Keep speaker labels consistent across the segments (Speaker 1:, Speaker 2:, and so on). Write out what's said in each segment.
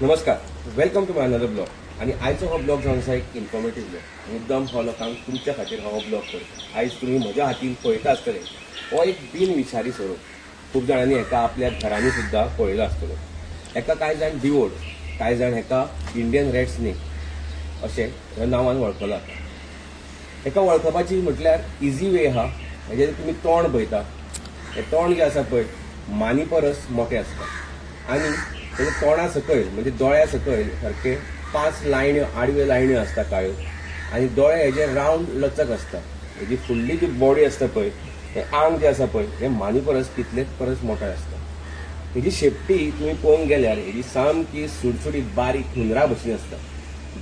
Speaker 1: नमस्कार, welcome to my another vlog. आनी आयचो हो व्लॉग जावन आसा एक इन्फॉर्मेटीव व्लॉग. मुद्दम हो लोकांक तुमच्या खातीर हो व्लॉग करता. आयज तुमी म्हज्या हातीन पळयता आसतले हो एक बिन विशारी सोरोप. खूब जाणांनी हेका आपल्या घरांनी सुद्दां पळयलो आसतलो. हेका कांय जाण डिवोड, कांय जाण हेका इंडियन रॅट स्नेक अशें ह्या नांवान वळखला. हेका वळखपाची म्हटल्यार इजी वे आहा. हेजें तुमी तोंड पळयता, हें तोंड जें आसा पळय मानी परस मोटें आसता आनी तेजे तोंडा सकयल म्हणजे दोळ्या सकयल सारके 5 लायन्यो, आडव्यो लायन्यो आसता काळ्यो आनी दोळे हेजे रावंड लचक आसता. हेजी फुडली जी बॉडी आसता पळय, हें आंग जें आसा पळय हें मानी परस तितलेच परस मोटें आसता. हेजी शेपटी तुमी पळोवंक गेल्यार हेजी सामकी सुडसुडीत बारीक हुंदरा भशेन आसता,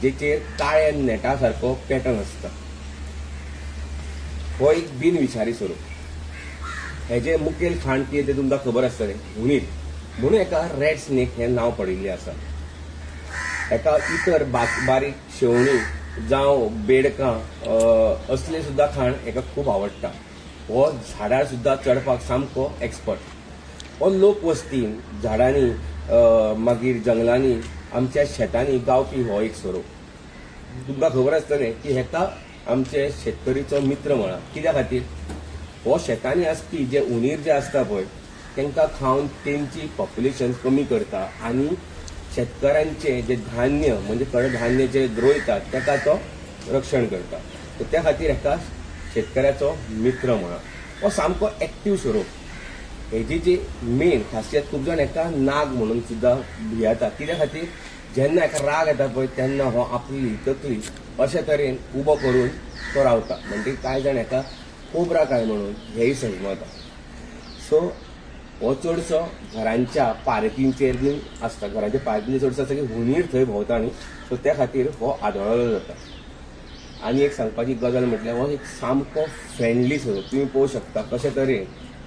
Speaker 1: जेचेर काळ्या नेटा सारको पॅटर्न आसता. हो एक बिन विशारी सोरोप. हेजे मुखेल खाण कितें तें तुमकां खबर आसतलें, हुनीर. म्हणून हेका रॅट स्नेक हें नांव पडिल्लें आसा. हेका इतर बारीक शेवणीं जावं बेडकां असलें सुद्दां खाण हेका खूब आवडटा. हो झाडार सुद्दां चडपाक सामको एक्सपर्ट. हो लोक वस्तीन झाडांनी, मागीर जंगलांनी, आमच्या शेतांनी गावपी हो एक सोरोप. तुमकां खबर आसतलें की हेका आमचे शेतकरीचो मित्र म्हळा. कित्या खातीर? हो शेतांनी आसपी जे हुनीर जे आसता पळय तांकां खावन तेंची पॉप्युलेशन कमी करता आनी शेतकारांचें जें धान्य म्हणजे कडधान्य जे रोयतात ताका तो रक्षण करता. तर त्या खातीर हेका शेतकऱ्याचो मित्र म्हळा. हो सामको एक्टीव सोरोप. हेजी जी मेन खासियत, खूब जाण हेका नाग म्हणून सुद्दां भियेतात. कित्या खातीर? जेन्ना हेका राग येता पळय तेन्ना हो आपली तकली अशे तरेन उबो करून तो रावता. म्हणजे कांय जाण हेका कोबरा काय म्हणून हेय समजता. सो हो चडसो घरांच्या पार्किंगचेर बीन आसता. घरांच्या पार्किंगचेर चडसो आसता की हुनीर थंय भोंवता न्ही, सो त्या खातीर हो आदळलो जाता. आनी एक सांगपाची गजाल म्हटल्यार हो एक सामको फ्रेंडली सोरोप. तुमी पळोवंक शकता कशे तरेन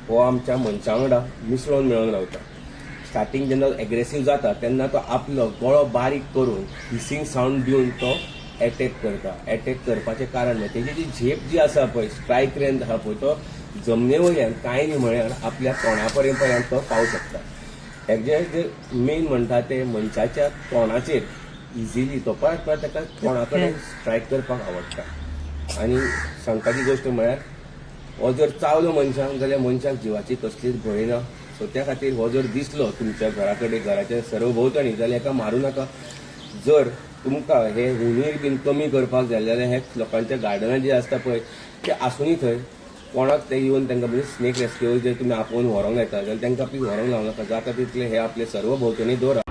Speaker 1: हो आमच्या मनशां वांगडा मिसळून मेळून रावता. स्टार्टींग जेन्ना एग्रेसीव जाता तेन्ना तो आपलो गळो बारीक करून हिसींग सावंड दिवन तो एटॅक करता. एटॅक करपाचें कारण म्हणजे तेजी जी झेप जी आसा पळय, स्ट्रायक रेंज आसा पळय, तो जमनी वयल्यान कांय न्ही म्हळ्यार आपल्या तोंडा पर्यंत पर्यंत तो पावूं शकता. हेजे जे मेन म्हणटा ते मनशाच्या तोंडाचेर इजिली तो परत परत ताका तोंडा कडेन स्ट्रायक करपाक आवडटा. आनी सांगपाची गोश्ट म्हळ्यार हो जर चावलो मनशाक जाल्यार मनशाक जिवाची कसलीच भंय ना. सो त्या खातीर हो जर दिसलो तुमच्या घरा कडेन, घराच्या सरभोंवतणी जाल्यार हेका मारूं नाका. जर तुमकां हे हुनीर बीन कमी करपाक जाय जाल्यार हे लोकांच्या गार्डनां जे आसता पळय ते आसुनी थंय कोणाक ते येवन तांकां म्हणजे स्नेक रेस्क्यू जर तुमी आपोवन व्हरोंक येता जाल्यार तांकां प्लीज व्हरोंक लावं नाका. जाता तितले हे आपले सर्व भोंवतणी दवरा.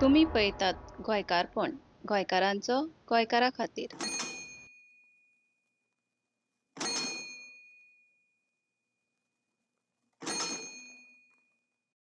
Speaker 2: तुमी पळयतात गोंयकारपण, गोंयकारांचो गोंयकारा खातीर.